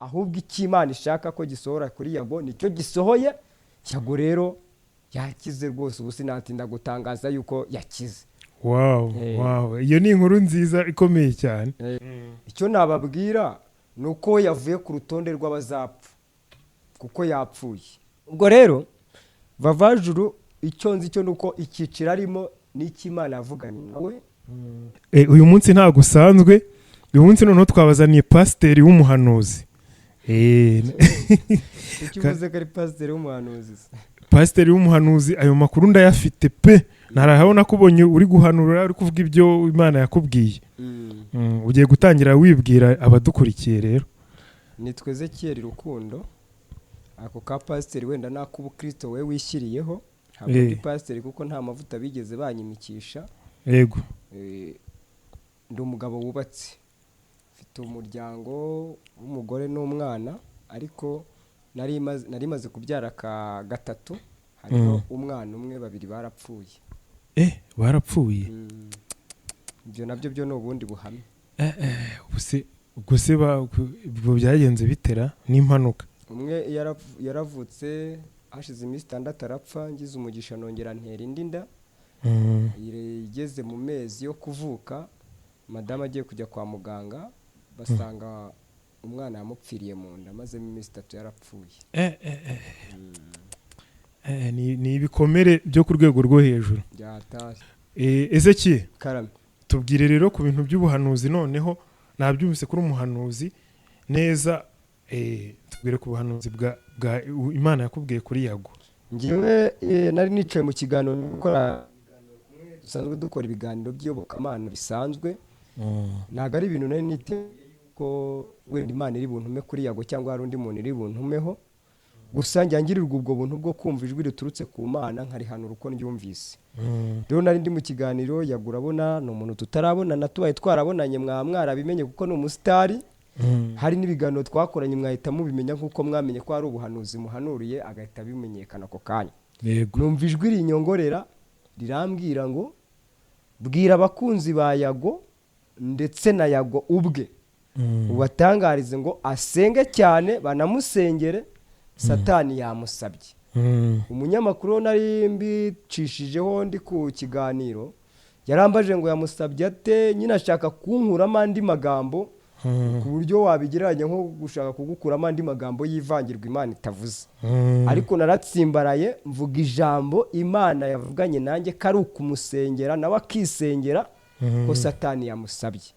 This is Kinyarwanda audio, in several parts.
Ahubwo icyo Imana ishaka ko gisohora kuri Yago nicyo gisohoye. Yago rero yakize rwose, ubu sinatinda gutangaza yuko yakize. Wow. Eh. Wow, iyo ni inkuru nziza ikomeye cyane. Icyo nababwira ni uko we yavuye ku rutonde rw'abazapfa kuko yapfuye. Ubwo rero Vavajuru, icyo nzi cyo ni uko icyiciro arimo n'icyo Imana yavuganye nawe. Uyu munsi ntabwo usanzwe. Uyu munsi noneho twabazaniye pasiteri w'umuhanuzi. Kuki uvuze ko ari pasiteri w'umuhanuzi se? Pasiteri w'umuhanuzi, ayo makuru ndayafite pe. Narahabona ko ubonye uri guhanura, uri kuvuga ibyo Imana yakubwiye. Ugiye gutangira wibwira abadukurikiye rero. Nitwa Ezekiyeli Rukundo. Ako ka pasiteri wenda ni ak'ubukristo we wishyiriyeho, ntabwo ndi pasiteri kuko nta mavuta bigeze banyimikisha. Ndi umugabo wubatse, mfite umuryango w'umugore n'umwana, ariko nari maze kubyara ka gatatu, hariho umwana umwe, babiri barapfuye. Barapfuye? Ibyo nabyo byo ni ubundi buhamya. Ubwo se ubwo byagenze bitera n'impanuka? Umwe yaravutse hashize iminsi 6 arapfa, ngize umugisha nongera ntera indi nda. Igeze mu mezi yo kuvuka, madamu agiye kujya kwa muganga, basanga umwana yamupfiriye mu nda, amazemo iminsi 3 yarapfuye. Ni ibikomere byo ku rwego rwo hejuru. Byatashye. Ezekiel, Karame. tubwire rero ku bintu by'ubuhanuzi. Noneho nabyumvise kuri umuhanuzi neza. Tubwire ku buhanuzi bwa Imana yakubwiye kuri Yago. Ngewe nari nicaye mu kiganiro, gukora dusanzwe dukora ibiganiro by'iyobokamana bisanzwe. Ntabwo ari ibintu nari niteguye ko wenda Imana iri buntume kuri Yago cyangwa hari undi muntu iri buntumeho. Gusa njya ngirirwa ubwo buntu bwo kumva ijwi riturutse ku Mana nkarihanura uko ndyumvise. Rero nari ndi mu kiganiro. Yago urabona ni umuntu tutarabonana, tubaye twarabonanye mwaba mwarabimenye kuko ni umusitari. Hari n'ibiganiro twakoranye mwahita mubimenya, nk'uko mwamenye ko hari ubuhanuzi muhanuriye agahita bimenyekana ako kanya. Numva ijwi rinyongorera rirambwira ngo: "Bwira abakunzi ba Yago ndetse na Yago ubwe, ubatangarize ngo asenge cyane, banamusengere, Satani yamusabye." Umunyamakuru nari mbicishijeho ndi ku kiganiro yarambaje ngo: "Yamusabye ate?" Nyine ashaka kunkuramo andi magambo, ku buryo wabigereranya nko gushaka kugukuramo andi magambo y'ivangirwa Imana itavuze. Ariko naratsimbaraye mvuga ijambo Imana yavuganye nanjye, ko ari ukumusengera nawe akisengera, ko Satani yamusabye.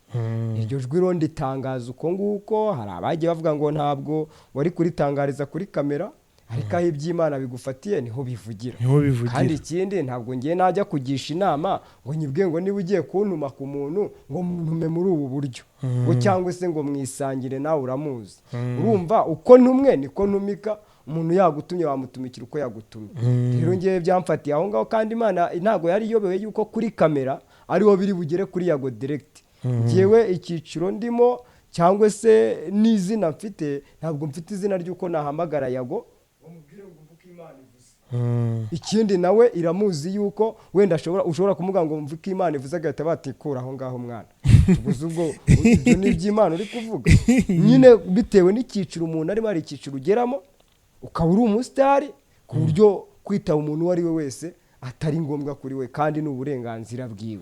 Iryo jwi rero nditangaza uko nguko. Hari abagiye bavuga ngo ntabwo wari kuritangariza kuri kamera, ariko aho iby'Imana bigufatiye niho bivugira. Niho bivugira. Kandi ikindi, ntabwo ngiye najya kugisha inama ngo nyibwe ngo niba ugiye kuntuma ku muntu ngo ntume muri ubu buryo, ngo cyangwa se ngo mwisangire nawe uramuzi. Urumva uko ntumwe niko ntumika. Umuntu yagutumye wamutumikira uko yagutumye. Rero ngewe byamfatiye aho ngaho, kandi Imana ntabwo yari iyobewe yuko kuri kamera ariho biri bugere kuri Yago direct. Ngewe icyiciro ndimo cyangwa se n'izina mfite, ntabwo mfite izina ry'uko nahamagara Yago ngo mubwire ngo mvuge uko Imana ivuze. Ikindi, nawe iramuzi yuko wenda ushobora kumuvuga ngo mvuge uko Imana ivuze, agahita batikura aho ngaho: "Mwana, ubwo ubwo ibyo ni iby'Imana uri kuvuga?" Nyine bitewe n'icyiciro umuntu arimo, hari icyiciro ugeramo ukaba uri umusitari ku buryo kwitaba umuntu uwo ari we wese atari ngombwa kuri we, kandi ni uburenganzira bwiwe.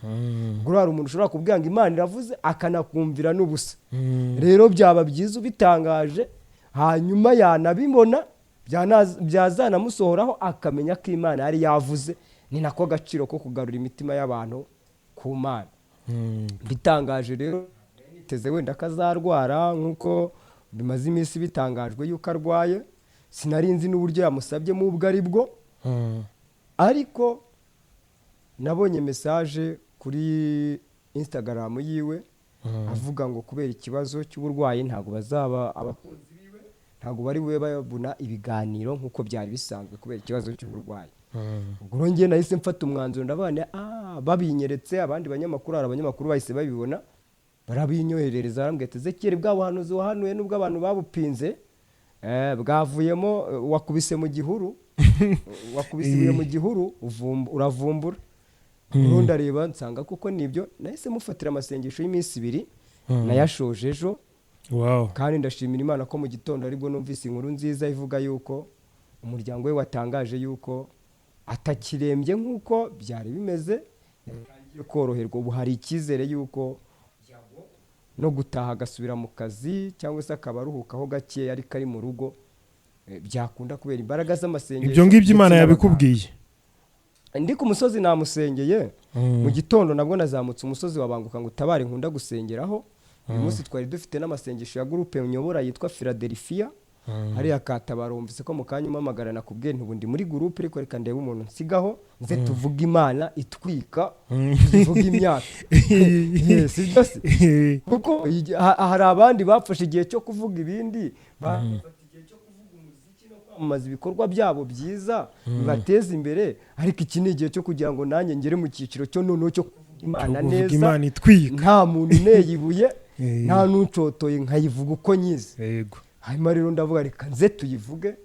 Ubwo hari umuntu ushobora kubwira ngo Imana iravuze akanakumvira n'ubusa. Rero byaba byiza ubitangaje, hanyuma yanabibona byazanamusohoraho akamenya ko Imana yari yavuze. Ni nako gaciro ko kugarura imitima y'abantu ku Mana. Bitangaje rero, niteze wenda ko azarwara nk'uko bimaze iminsi bitangajwe yuko arwaye. Sinari nzi n'uburyo yamusabyemo ubwo ari bwo. Ariko nabonye message kuri Instagram yiwe avuga ngo kubera ikibazo cy'uburwayi ntabwo bazaba, abakunzi biwe ntabwo bari bube babona ibiganiro nk'uko byari bisanzwe kubera ikibazo cy'uburwayi. Ubwo rero njye nahise mfata umwanzuro, ndabona babinyeretse abandi banyamakuru. Hari abanyamakuru bahise babibona barabinyoherereza, barambwira ati: "Ezekiyeli, bwa buhanuzi wahanuye nubwo abantu babupinze, bwavuyemo, wakubise mu gihuru, wakubise ibuye mu gihuru uravumbura." Urundi areba nsanga kuko nibyo. Nahise mufatira amasengesho y'iminsi 2, nayashoje ejo. Wow. Kandi ndashimira Imana ko mu gitondo aribwo numvise inkuru nziza ivuga yuko umuryango we watangaje yuko atakirembye nk'uko byari bimeze, yatangiye koroherwa. Ubu hari icyizere yuko no gutaha agasubira mu kazi cyangwa se akaba aruhukaho gakeya ariko ari mu rugo, byakunda kubera imbaraga z'amasengesho. Ibyo ngibyo Imana ndetse yabikubwiye? Ndi ku musozi namusengeye. Mu gitondo nabwo nazamutse umusozi wa Banguka ngo utabare nkunda gusengeraho. Uyu munsi twari dufite n'amasengesho ya groupe nyobora yitwa Philadelphia hariya Katabaro. Wumvise ko mu kanya umpamagara nakubwiye nti ubu ndi muri groupe, ariko reka ndebe umuntu nsigaho nze tuvuge Imana itwika, tuvuge imyaka. Yes, sibyo se? Kuko hari abandi bafashe igihe cyo kuvuga ibindi, bafata igihe cyo kuvuga umuziki no kwamamaza ibikorwa byabo byiza bibateza imbere, ariko iki ni igihe cyo kugira ngo nanjye ngere mu cyiciro cyo noneho cyo kuvuga Imana kuvuga neza, Imana itwika, nta muntu uneye ibuye, nta n'uncotoye, nkayivuga uko nyizi. Hanyuma rero ndavuga reka nze tuyivuge.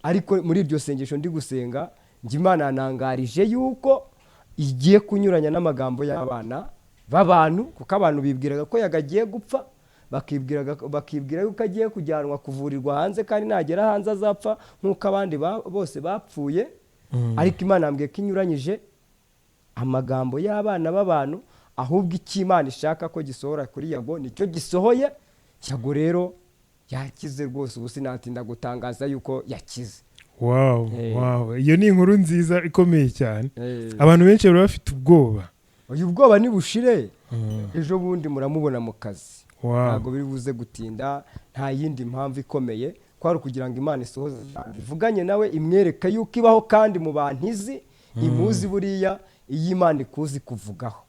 Ariko muri iryo sengesho ndi gusenga, njye Imana yanangarije yuko igiye kunyuranya n'amagambo y'abana b'abantu, kuko abantu bibwiraga ko yagagiye gupfa, bakibwira yuko agiye kujyanwa kuvurirwa hanze, kandi nagera hanze azapfa nk'uko abandi bose bapfuye. Ariko Imana yambwiye ko inyuranyije amagambo y'abana b'abantu, ahubwo icyo Imana ishaka ko gisohora kuri Yago nicyo gisohoye. Yago rero yakize rwose, ubu sinatinda gutangaza yuko yakize. Wow, wow, iyo ni inkuru nziza ikomeye cyane. Abantu benshi bari bafite ubwoba. Uyu bwoba nibushire, ejo bundi muramubona mu kazi. Ntabwo biri buze gutinda, nta yindi mpamvu ikomeye, kwari ukugira ngo Imana isohoze ivuganye nawe, imwereke yuko ibaho kandi mu bantu izi imuzi. Buriya iyo Imana ikuzi kuvugaho,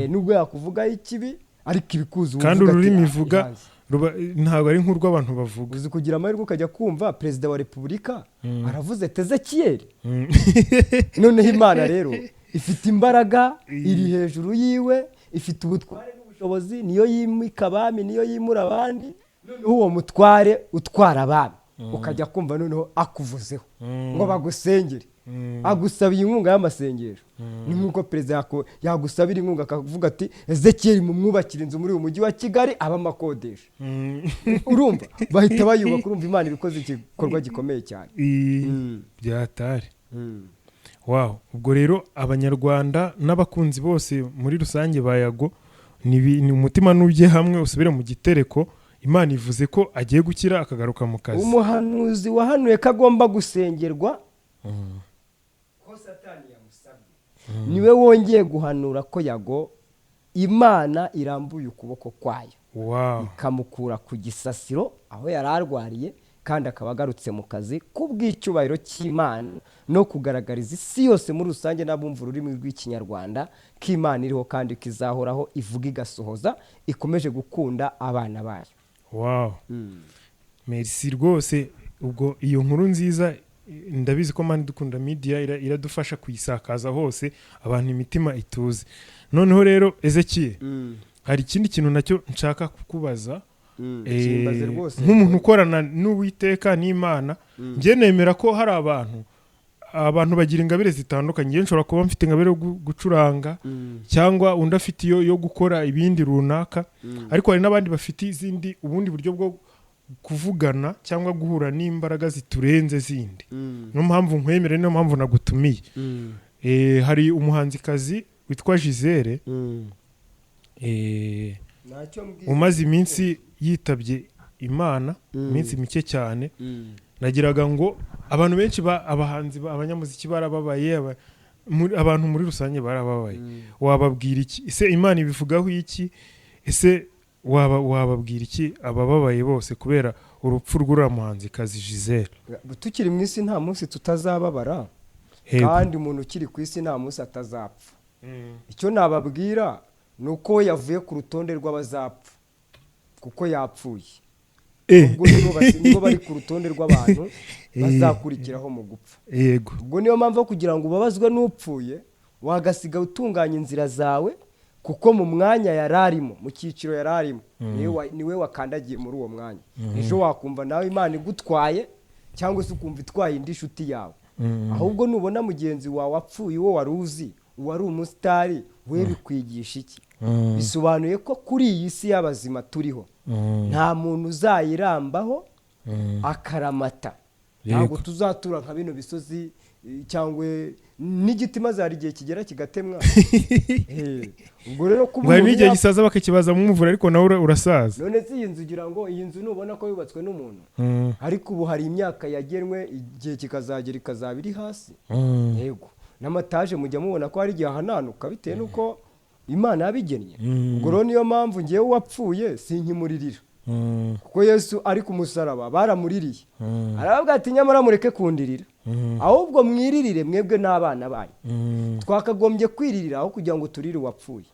nubwo yakuvugaho ikibi, ariko ibikuzi kandi uvuga ati, ururimi "Ah, ivuga iranzi." Ruba ntabwo ari nk'urw'abantu bavuga. Uzi kugira amahirwe ukajya kumva perezida wa repubulika aravuze Tezekiyeli. Noneho Imana rero ifite imbaraga, iri hejuru yiwe, ifite ubutware n'ubushobozi, niyo yimika abami, niyo yimura abandi. Noneho uwo mutware utwara abami ukajya kumva noneho akuvuzeho ngo bagusengere, agusabiye inkunga y'amasengesho. Ni nk'uko perezida yagusabira inkunga akavuga ati Ezekiyeli mumwubakire inzu muri uyu mujyi wa Kigali aba amakodesha. Urumva bahita bayubaka. Urumva Imana ibikoze igikorwa gikomeye cyane. Byatari. Wow, ubwo rero abanyarwanda n'abakunzi bose muri rusange ba Yago, ni umutima nujye hamwe usubire mu gitereko. Imana ivuze ko agiye gukira akagaruka mu kazi. Umuhanuzi wahanuye ko agomba gusengerwa, ko Satani yamusabye, niwe wongeye guhanura ko Yago Imana irambuye ukuboko kwayo ikamukura ku gisasiro aho yari arwariye, kandi akaba agarutse mu kazi kubw'icyubahiro cy'Imana no kugaragariza isi yose muri rusange n'abumva ururimi rw'Ikinyarwanda ko Imana iriho kandi ko izahoraho, ivuga igasohoza, ikomeje gukunda abana bayo. Wow, merci rwose. Ubwo iyo nkuru nziza, ndabizi ko Mani Dukunda Media iradufasha kuyisakaza hose, abantu imitima ituze. Noneho rero Ezekiel, hari ikindi kintu nacyo nshaka kukubaza. Kimbaze rwose. Nk'umuntu ukorana n'Uwiteka n'Imana, njye nemera ko hari abantu bagira ingabire zitandukanye. Njye nshobora kuba mfite ingabire yo gucuranga, cyangwa undi afite iyo yo gukora ibindi runaka, ariko hari n'abandi bafite izindi, ubundi buryo bwo kuvugana cyangwa guhura n'imbaraga ziturenze zindi. Niyo mpamvu nkwemere, niyo mpamvu nagutumiye. Hari umuhanzikazi witwa Gisele, Ntacyo mbwira. umaze iminsi yitabye Imana, iminsi mike cyane. Nagiraga ngo abantu benshi abahanzi abanyamuziki barababaye, abantu muri rusange barababaye. Wababwira iki? Ese Imana ibivugaho iki? Ese wababwira iki abababaye bose kubera urupfu rw'uriya muhanzikazi Gisele? Tukiri mu isi nta munsi tutazababara, kandi umuntu ukiri ku isi nta munsi atazapfa. Icyo nababwira ni uko we yavuye ku rutonde rw'abazapfa kuko yapfuye. Ubwo nibo bari ku rutonde rw'abantu bazakurikiraho mu gupfa. Ubwo niyo mpamvu kugira ngo ubabazwe n'upfuye, wagasiga utunganya inzira zawe, kuko mu mwanya yari arimo, mu cyiciro yari arimo, niwe wakandagiye muri uwo mwanya. Ejo wakumva nawe Imana igutwaye, cyangwa se ukumva itwaye indi nshuti yawe. Ahubwo nubona mugenzi wawe apfuye, uwo wari uzi, uwari umusitari, we bikwigisha iki? Bisobanuye ko kuri iyi si y'abazima turiho, nta muntu uzayirambaho akaramata. Ntabwo tuzatura nka bino bisozi, cyangwa n'igiti, maze hari igihe kigera kigatemwa. Ubwo rero kuba Ngo hari umuntu n'igihe gisaza bakakibaza mu muvure, ariko nawe urasaza. None se iyi nzu, ugira ngo iyi nzu nubona ko yubatswe n'umuntu? Ariko ubu hari imyaka yagenwe, igihe kikazagera ikazaba iri hasi. Yego, n'amataje mujya mubona ko hari igihe ahananuka bitewe n'uko Imana yabigennye. Ubwo rero niyo mpamvu ngewe uwapfuye sinkimuririra, kuko Yesu ari ku musaraba baramuririye, aravuga ati: "Nyamara mureke kundirira, ahubwo mwiririre mwebwe n'abana banyu." Twakagombye kwiririra aho kugira ngo turire uwapfuye.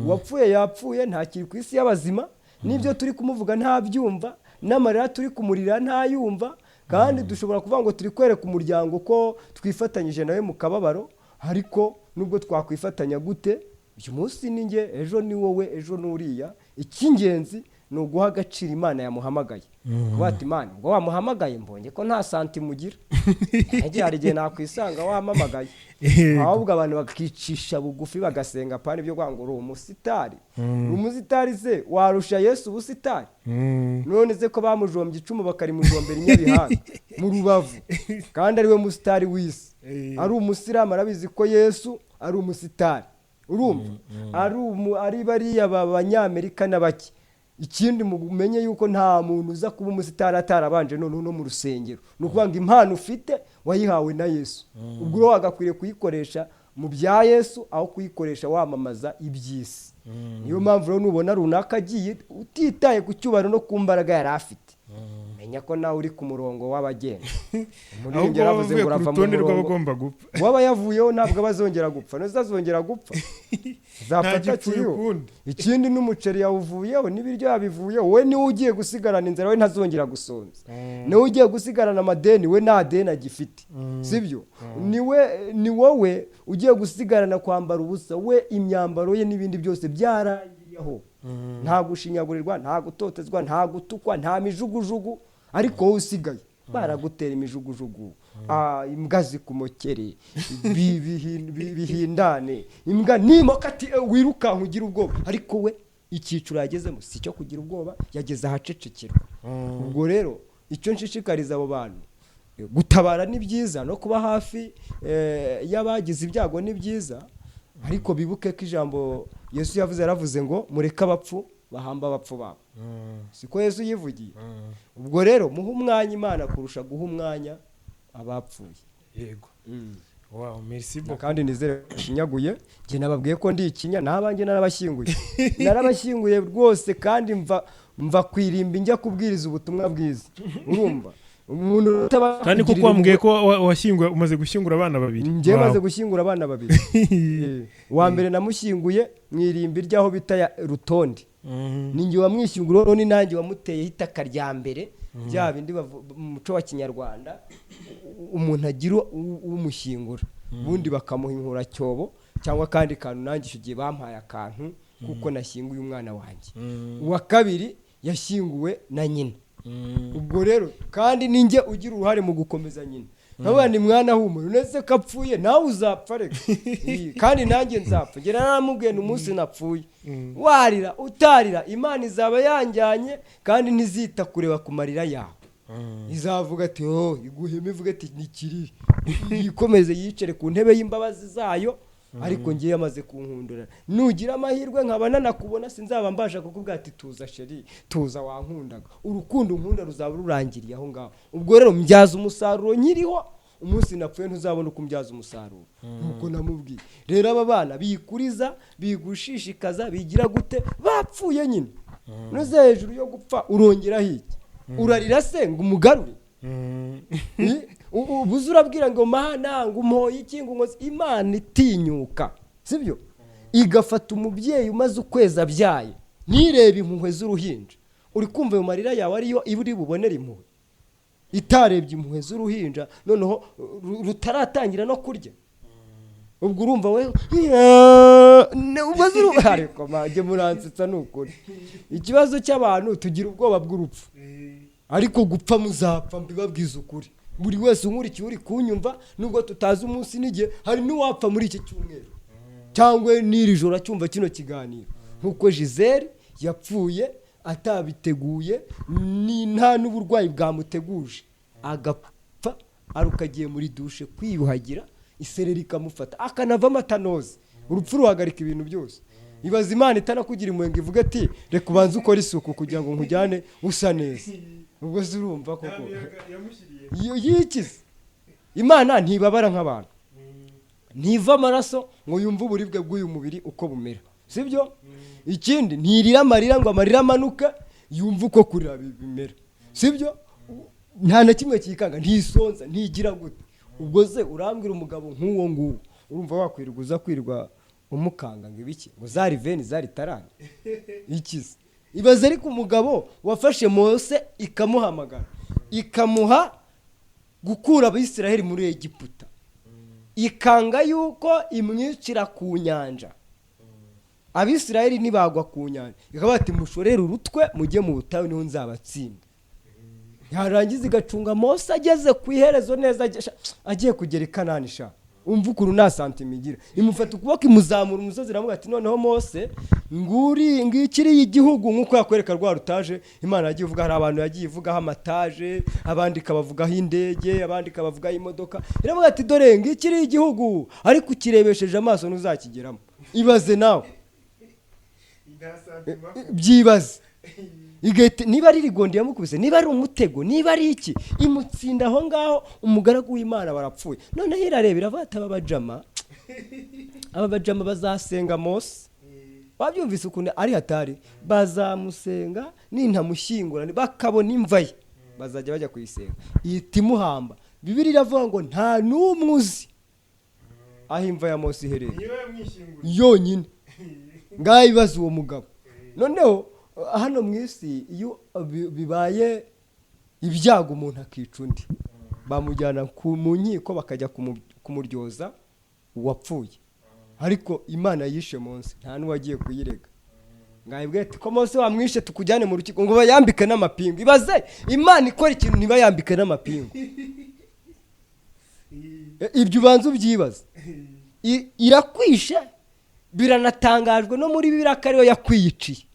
Uwapfuye yapfuye, ntakiri ku isi y'abazima, n'ibyo turi kumuvuga ntabyumva, n'amarira turi kumurira ntayumva. Kandi dushobora kuvuga ngo turi kwereka umuryango ko twifatanyije nawe mu kababaro, ariko nubwo twakwifatanya gute, uyu munsi ni njye, ejo ni wowe, ejo ni uriya. Icy'ingenzi ni uguha agaciro Imana yamuhamagaye, kuba ati: "Imana, ubwo wamuhamagaye, mbonye ko nta santimu ugira." Nanjye hari igihe nakwisanga wampamagaye. Ahubwo abantu bakicisha bugufi bagasenga, apana ibyo kuvuga ngo uri umusitari. Uri umusitari se warusha Yesu ubusitari? None se ko bamujombye icumu, bakarimujombera i Nyabihanga mu rubavu, kandi ari we musitari w'isi? Ari umusilamu arabizi ko Yesu ari umusitari. Urumva ari bariya Banyamerika na bake. Ikindi mumenye yuko nta muntu uza kuba umusitari atarabanje noneho no mu rusengero. Ni ukuvuga ngo impano ufite wayihawe na Yesu, ubwo rero wagakwiriye kuyikoresha mu bya Yesu aho kuyikoresha wamamaza iby'isi. Niyo mpamvu rero nubona runaka agiye, utitaye ku cyubahiro no ku mbaraga yari afite, menya ko nawe uri ku murongo w'abagenda. Umuririmbyi Ahubwo yaravuze wavuye ngo ku urava mu rutonde murongo. rw'abagomba gupfa. Waba yavuyeho ntabwo aba azongera gupfa. Ntuzazongera gupfa, zapfa Ntagipfuye atakiriho. ukundi. Ikindi, n'umuceri yawuvuyeho, n'ibiryo yabivuyeho. We niwe ugiye gusigarana inzara, we ntazongera gusonza. Niwe ugiye gusigarana amadeni, we nta deni agifite, sibyo? Niwe, ni wowe ugiye gusigarana kwambara ubusa, we imyambaro ye n'ibindi byose byarangiriyeho. Nta gushinyagurirwa, nta gutotezwa, nta gutukwa, nta mijugujugu. Ariko wowe usigaye baragutera imijugujugu, imbwa zikumokere, bihindane, imbwa nimoka ati: "Eh, wirukanka ugira ubwoba." Ariko we icyiciro yagezemo si icyo kugira ubwoba, yageze ahacecekerwa. Ubwo rero icyo nshishikariza abo bantu, gutabara ni byiza, no kuba hafi y'abagize ibyago ni byiza, ariko bibuke ko ijambo Yesu yavuze, yaravuze ngo: "Mureke abapfu bahamba abapfu babo." Siko Yesu yivugiye? Ubwo rero muhe umwanya Imana kurusha guha umwanya abapfuye. Yego, wow, merci beaucoup. Kandi nizere ko nshinyaguye. Njye nababwiye ko ndi ikinya, n'abanjye narabashyinguye, narabashyinguye rwose. Kandi mva ku irimbi njya kubwiriza ubutumwa bwiza. Urumva umuntu utaba Kandi kuko wambwiye ko washyinguye, umaze gushyingura abana babiri. Njye Wow. maze gushyingura abana babiri. Uwa mbere namushyinguye mu irimbi ry'aho bita ya Rutondi. Ni njye wamwishyingura, none nanjye wamuteyeho itaka rya mbere, bya bindi mu muco wa kinyarwanda umuntu agira umushyingura, ubundi bakamuha inkuracyobo cyangwa akandi kantu. Nanjye icyo gihe bampaye akantu kuko nashyinguye umwana wanjye. Uwa kabiri yashyinguwe na nyina. Ubwo rero kandi ninjye ugira uruhare mu gukomeza nyina, nkavuga ni: "Mwana, humura, uretse ko apfuye nawe uzapfa reka. Kandi nanjye nzapfa." Njye naramubwiye ni umunsi napfuye, warira utarira, Imana izaba yanjyanye, kandi ntizita kureba ku marira yawe. Izavuga ati: "Oh," iguheme, ivuga ati: "Nikirire," yikomeze yicare ku ntebe y'imbabazi zayo. Ariko ngiye yamaze kunkundura. Nugira amahirwe nkaba nanakubona, sinzaba mbasha kukubwira ati: "Tuza chérie, tuza, wankundaga." Urukundo unkunda ruzaba rurangiriye aho ngaho. Ubwo rero mbyaza umusaruro nkiriho, umunsi napfuye ntuzabona uko umbyaza umusaruro. Nuko namubwiye rero, aba bana bikuriza, bigushishikaza, bigira gute, bapfuye nyine. Nuze hejuru yo gupfa urongeraho iki? Urarira se ngo umugarure? Ubuze urabwira ngo: "Mana, ngo umpoye iki, ngo unkoze." Imana itinyuka, sibyo, igafata umubyeyi umaze ukwezi abyaye, ntirebe impuhwe z'uruhinja. Uri kumva ayo marira yawe ariyo iba uri bubonere impuhwe, itarebye impuhwe z'uruhinja noneho rutaratangira no kurya? Ubwo urumva we ubwo ariko majye muransetsa, ni ukuri. Ikibazo cy'abantu, tugira ubwoba bw'urupfu, ariko gupfa muzapfa, mbibabwiza ukuri. Buri wese unkurikiye, uri kunyumva, nubwo tutazi umunsi n'igihe, hari n'uwapfa muri iki cyumweru cyangwa n'iri joro acyumva kino kiganiro. Nk'uko Gisele yapfuye atabiteguye, ni nta n'uburwayi bwamuteguje, agapfa aruko agiye muri douche kwiyuhagira, isereri ikamufata, akanavamo atanoze. Urupfu ruhagarika ibintu byose. Ibaza Imana itanakugira impuhwe ngo ivuge ati: "Reka ubanze ukore isuku kugira ngo nkujyane usa neza." Ubwo se urumva koko yikize? Imana ntibabara nk'abantu, ntiva amaraso ngo yumve uburibwe bw'uyu mubiri uko bumera, sibyo? Ikindi, ntirira amarira ngo amarira amanuke yumve uko kurira bimera, sibyo? Nta na kimwe kikanga, ntisonza, ntigira gute. Ubwo se urambwira umugabo nk'uwo nguwo, urumva wakwirirwa uza kwirirwa umukanga ngo ibiki, ngo zari veni, zari tarani, ikize? Ibaze ariko umugabo wafashe Mose ikamuhamagara, ikamuha gukura Abisiraheli muri Egiputa, ikanga yuko imwicira ku nyanja. Abisiraheli ntibagwa ku nyanja, ikaba ati: "Mushorere urutwe mujye mu butayu, niho nzabatsinda." Yarangiza igacunga Mose ageze ku iherezo neza, agiye kugera i Kanani. Sha, umva ukuntu nta santima igira! Imufata ukuboko, imuzamura umusozi, iramuga ati: "Noneho Mose, nguri ngikiriye igihugu." Nk'uko yakwereka rwa rutaje Imana yagiye ivuga, hari abantu yagiye ivugaho amataje, abandi ikabavugaho indege, abandi ikabavugaho imodoka. Iravuga ati: "Dore ngikiriye igihugu, ariko ukirebesheje amaso ntuzakigeramo." Ibaze nawe, byibaze. Igahita, niba ari rigondi yamukubise, niba ari umutego, niba ari iki, imutsinda aho ngaho. Umugaragu w'Imana barapfuye. Noneho irareba, iravuga ati: Aba bajama bazasenga Mose." Wabyumvise ukuntu ari hatari? Bazamusenga nintamushyingura, bakabona imva ye bazajya bajya kuyisenga. Ihita imuhamba. Bibiliya iravuga ngo nta n'umwe uzi aho imva ya Mose iherereye. Niba yamwishyinguriye. Yonyine. Ngaho ibibazo uwo mugabo. Noneho hano mu isi, iyo bibaye ibyago umuntu akica undi, bamujyana mu nkiko, bakajya kumuryoza uwapfuye. Ariko Imana yishe Mose, nta n'uwagiye kuyirega. Mwabibwiye ati: "Ko Mose wamwishe, tukujyane mu rukiko," ngo bayambike n'amapingu. Ibaze Imana ikora ikintu ntibayambike n'amapingu! Ibyo ubanza ubyibaze. Irakwishe, biranatangajwe no muri Bibiliya ko ariyo yakwiyiciye,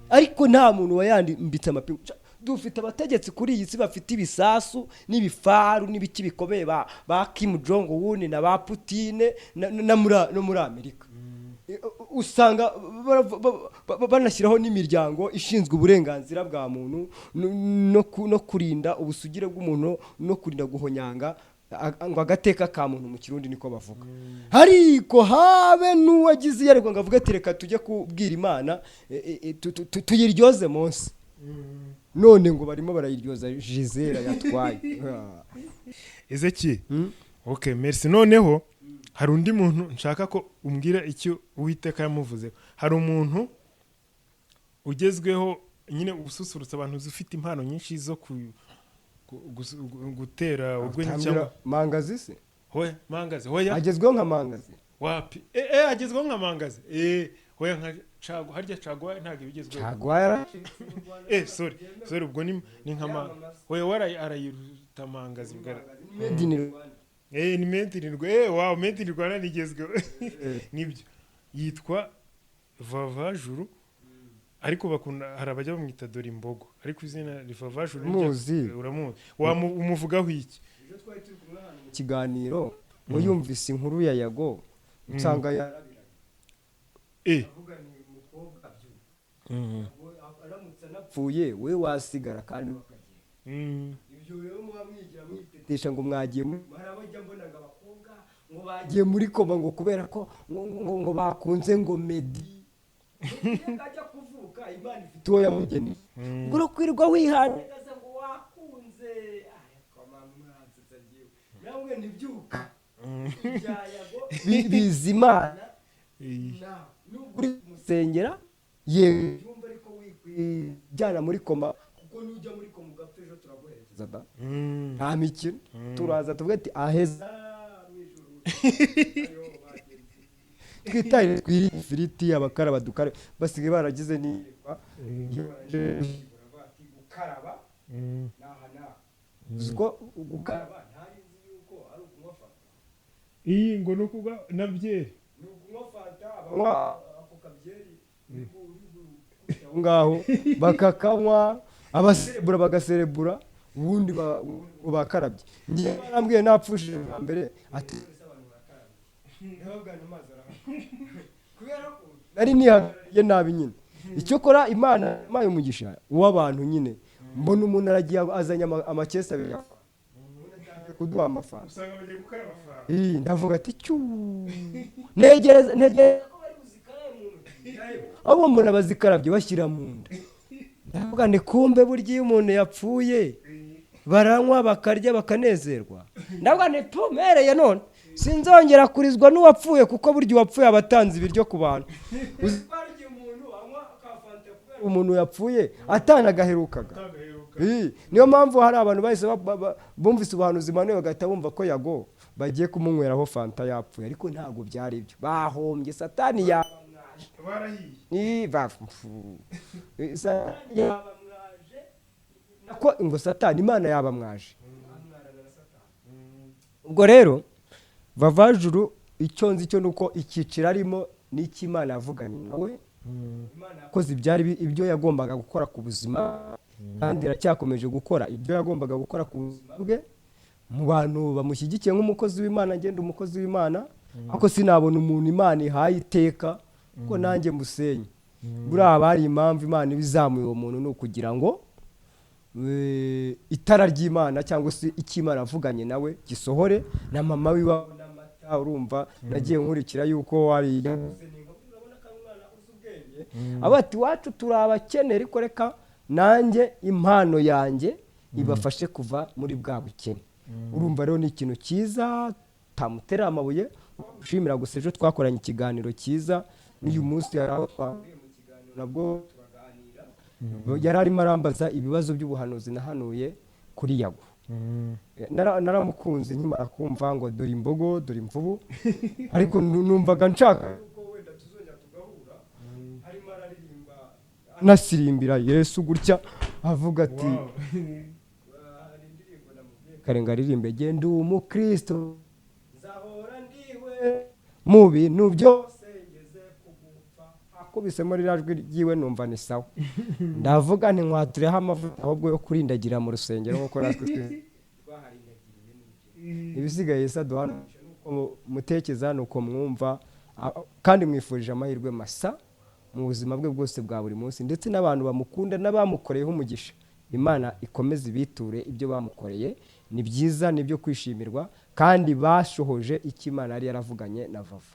ariko nta muntu wayambitse amapingu. Dufite abategetsi kuri iyi si bafite ibisasu n'ibifaru n'ibiki bikomeye, ba Kim Jong Un na ba Putine no muri Amerika. Usanga banashyiraho n'imiryango ishinzwe uburenganzira bwa muntu no kurinda ubusugire bw'umuntu no kurinda guhonyanga ngo agateka ka muntu, mu Kirundi niko bavuga. Ariko habe n'uwagize iyerekwa ngo avuge ati: "Reka tujye kubwira Imana tuyiryoze munsi." None ngo barimo barayiryoza Gisele yatwaye. Ezeki. Hmm? Okay, merci. Noneho hari undi muntu nshaka ko umbwira icyo Uwiteka yamuvuze. Hari umuntu ugezweho nyine, ususurutsa abantu, ufite impano nyinshi zo gutera urwenya. Tambira. Cyangwa Mangazi se? Hoya, Mangazi hoya. Agezweho nka Mangazi? Wapi, agezweho nka Mangazi, hoya, nka Caguwa. Harya Caguwa ntabwo ibigezweho? Caguwa yara Sorry, sorry, ubwo ni nka hoya, warayi arayiruta Mangazi bwa Made in Rwanda. Ni made in Rwanda. Wow, made in Rwanda nigezweho nibyo. Yitwa Vava Juru, ariko bakunda, hari abajya bamwita Dore Imbogo, ariko izina Vava Juru Muzi. Uramuzi? Umuvugaho iki? Mu kiganiro ngo yumvise inkuru ya Yago, nsanga yarabiraga. Avuga ni umukobwa byuka, aramutse anapfuye we wasigara kandi bakagenda. Ibyo rero muba mwigira mwitetesha ngo mwagiye hari abajya mbona ngo abakobwa ngo bagiye muri koma ngo kubera ko ngo bakunze ngo Meddy. Ajya kuvuka Imana ifite uwo yamugeneye. Ngo urakwirwa wihanagaza ngo wakunze. Ariko mama, mwansetsa njyewe. Namwe ntibyuka ibya Yago Bizimana. Nubwo uri kumusengera, yewe byumva, ariko wikwijyana muri koma, kuko nujya muri koma ugapfa ejo turaguherekeza da. Nta mikino, turaza tuvuge ati: "Aheza mu ijuru." Twitahire, twirire ifiriti, abakaraba dukare. Basigaye baragize n'iyerekwa, iyo barangije bati gukaraba n'aha n'aha. Uzi ko gukaraba ntari nzi yuko ari ukunywa fanta? Iyi ngo ni ukugwa na byeri. Ni ukunywa fanta, banywa ako kabyeri. Aho ngaho bakakanywa, abaserebura bagaserebura, ubundi bakarabye. Njye barambwiye napfushije bwa mbere, ati nari nihagarariye nabi nyine. Icyo kora Imana impaye umugisha w'abantu nyine, mbona umuntu aragiye azanye amakesi abiri ya fanta. Kuduha amafaranga. Usanga bagiye gukaraba fanta. Ndavuga ati cyu, ntegereza ntegereza ko bari buzikarabe mu ntoki, ahubwo mbona bazikarabye bashyira mu nda. Ndavuga nti kumbe burya iyo umuntu yapfuye baranywa, bakarya, bakanezerwa. Ndavuga nti tumereye none sinzongera kurizwa n'uwapfuye, kuko burya uwapfuye aba atanze ibiryo ku bantu. Uzi ko hari igihe umuntu anywa ka fanta kubera umuntu yapfuye atanagaherukaga. Niyo mpamvu hari abantu bahise bumvise ubuhanuzi Manuel bagahita bumva ko Yago bagiye kumunyweraho fanta yapfuye, ariko ntabwo byari ibyo. Bahombye, Satani yabamwaje. Barahiye. Satani yabamwaje, nako ngo Satani, Imana yabamwaje. Ubwo rero Vavajuru, icyo nzi cyo nuko icyiciro arimo n'icyo Imana yavuganye nawe. Imana yakoze ibyari ibyo yagombaga gukora ku buzima, kandi iracyakomeje gukora ibyo yagombaga gukora ku buzima bwe. Mu bantu bamushyigikiye nk'umukozi w'Imana, ngenda umukozi w'Imana, ariko sinabona umuntu Imana ihaye iteka ko nanjye musenye. Buriya haba hari impamvu Imana iba izamuye uwo muntu, ni ukugira ngo itara ry'Imana cyangwa se icyo Imana avuganye nawe gisohore. Na mama wiwe n'amata, urumva nagiye nkurikira yuko wari aba ati iwacu turi abakene, ariko reka nanjye impano yanjye ibafashe kuva muri bwa bukene. Urumva rero ni ikintu cyiza, tamutera amabuye, ushimira gusa. Ejo twakoranye ikiganiro cyiza, n'uyu munsi hari aho twahuriye mu kiganiro nabwo turaganira. Yari arimo arambaza ibibazo by'ubuhanuzi nahanuye kuri Yago. Naramukunze nkimara kumva ngo dore imbogo, dore imvubu, ariko numvaga nshaka yuko wenda tuzongera tugahura. Arimo araririmba anasirimbira Yesu gutya, avuga ati kare ngo aririmbe genda umukristo nzahora ndiwe mu bintu byose ngeze kugupfa. Akubisemo ririya jwi ryiwe numva ni sawa. Ndavuga nti nkwatureho amavuta ahubwo yo kurindagira mu rusengero nk'uko natwe twaharindagiriye n'ibyo. Ibisigaye Yesu aduha nuko mutekereza, nuko mwumva, kandi mwifurije amahirwe masa mu buzima bwe bwose bwa buri munsi, ndetse n'abantu bamukunda n'abamukoreyeho umugisha. Imana ikomeze ibiture ibyo bamukoreye, ni byiza, ni ibyo kwishimirwa, kandi bashohoje icyo Imana yari yaravuganye na Vava.